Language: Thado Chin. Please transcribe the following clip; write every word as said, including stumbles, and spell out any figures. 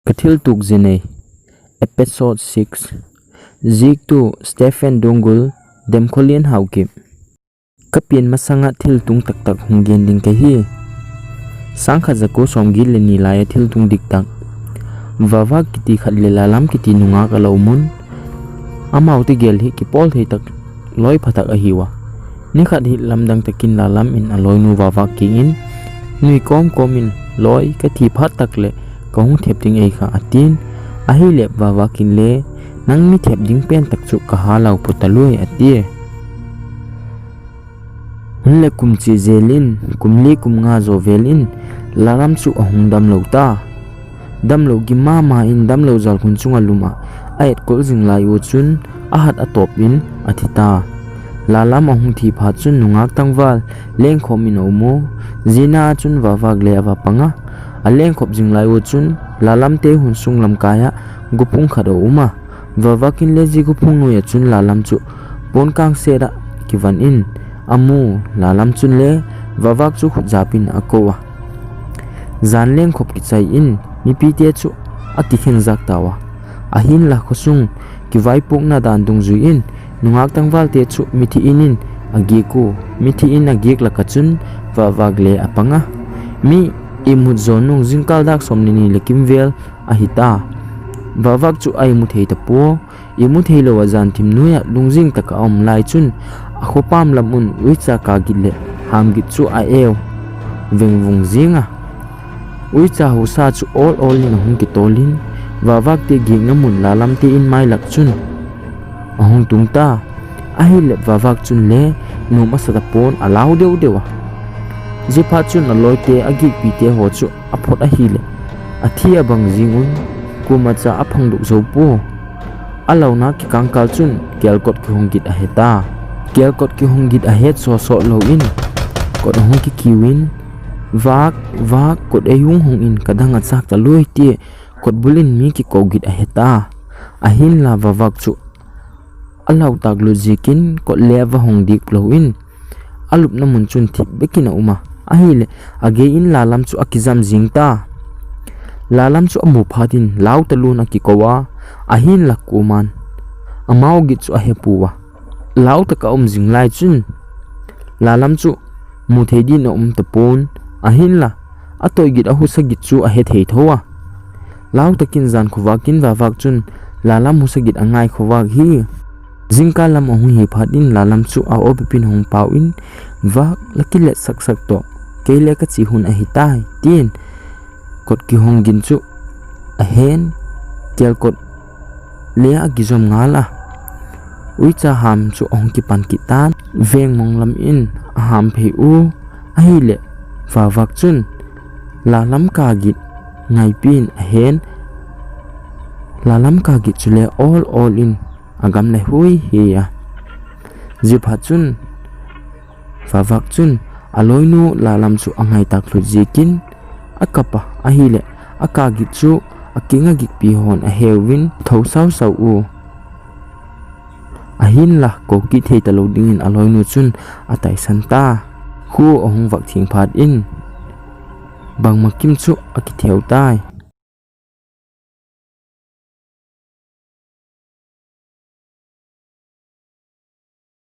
Ka thil tuk zinei, episode six. Zik tu Stephen Dungul, Demkholian Haokip. Ka pian masanga thil tung taktak hung gen ding ka hi. Sangkhat jako som git le ni lai a thil tung diktak. Vava kiti khat le Lalam kiti nungak a lo mun. Amau te gel hi kipol thei tak loi phatak ahi ua. Nikhat hi lamdang takin Lalam in a loinu Vava kiang in, "Nui kom kom in loi, ka thi phat tak le ka hung thep ding ei kha," a tin. Ahile Vava kin le, "Nang mi thep ding pen tak chu ka ha lau pu ta lui," a ti. Hun le kum chi zel in, kum li kum nga zo vel in, Lalam chu a hung dam lo ta. Damlo gim mama in damlo jalkhun chunga lum a, a etkol zing lai u chun a hat a top in a thi ta. Lalam a hung thi phat chun nungak tangval lengkhom in a um u. Zina a chun Vavak le a va panga. A lengkhop zing lai u chun Lalam te hun sung lamkai a guphung khat a um a. Vavak in le zi guphung noi a chun Lalam chu pon kang set a kivan in a mu. Lalam chun le Vavak chu khut jap in a ko a. Jan lengkhop kichai in mipi te chu a kikhen jak ta ua. Ahinla khosung kivaipukna dan dungzui in nungak tangval te chu mithi in in a gik u. Mithi in a gik laka chun Vavak le a panga. Mi imut zo nung jingkal dak som le ni le kimvel ahi ta. Vavak chu a imu thei ta pu. Imu thei lo a jan thim noi a lungjing taka a um lai chun a khopam lam un uicha ka git le ham git chu a eu vengvung zing a. Uicha husa chu ol ol in a hung kitol in Vavak te gikna mun Lalam te in mai lak chun a hung tung ta. Ahile Vavak chun le num a sat a pon a lau deu deu a. Ziphat chun a loi te a gikpi te ho chu a phot ahile a thi a bang zing un kuma cha a phang duk zo pu. A launa kikangkal chun kelkot kihong git a he ta. Kelkot kihong git a het so so lo in kot a hung kikiu in, "Vak, Vak, kot ei hung hong in ka dang a chak ta lui," ti kot bul in mi kiko git a he ta. Ahinla Vavak chu a lau tak lut zikin kot le a va hong dik lo in a lupna mun chun thip bekin a um a. Ahile a gei in Lalam chu a kijam zing ta. Lalam chu a mu phat in lau ta lun a kiko a, ahinla kuman amau git chu a he pu a. Lau taka um zing lai chun Lalam chu mu thei din a um ta pon, ahinla a toi git a husa git chu a he thei tho a. Lau takin jan khovak in Vavak chun Lalam husa git a ngai khovak hi. Jingkal lam a hung hi phat in Lalam chu a o bepin hung pau in, "Vak, la kilet sak sak to, kei le ka chi hun ahi tai," tin kot kihong gin chu a hen, kelkot le a kijom ngal a. Uicha ham chu a hung kipan kit tan, veng mong lam in a ham phei u, ahile Vavak chun Lalam ka git ngaipi in a hen, Lalam ka git chu le ol ol in a gam le hui hi a. Ziphat chun Vavak chun a loinu Lalam chu a ngai tak lut zikin a kap a, ahile a ka git chu a kinga gikpi hon a heuvin tho sau sau u. Ahinla ko kit thei ta lo dingin a loinu chun a taisan ta. Khu a hung vak thing phat in bangma kim chu a kitheu tai.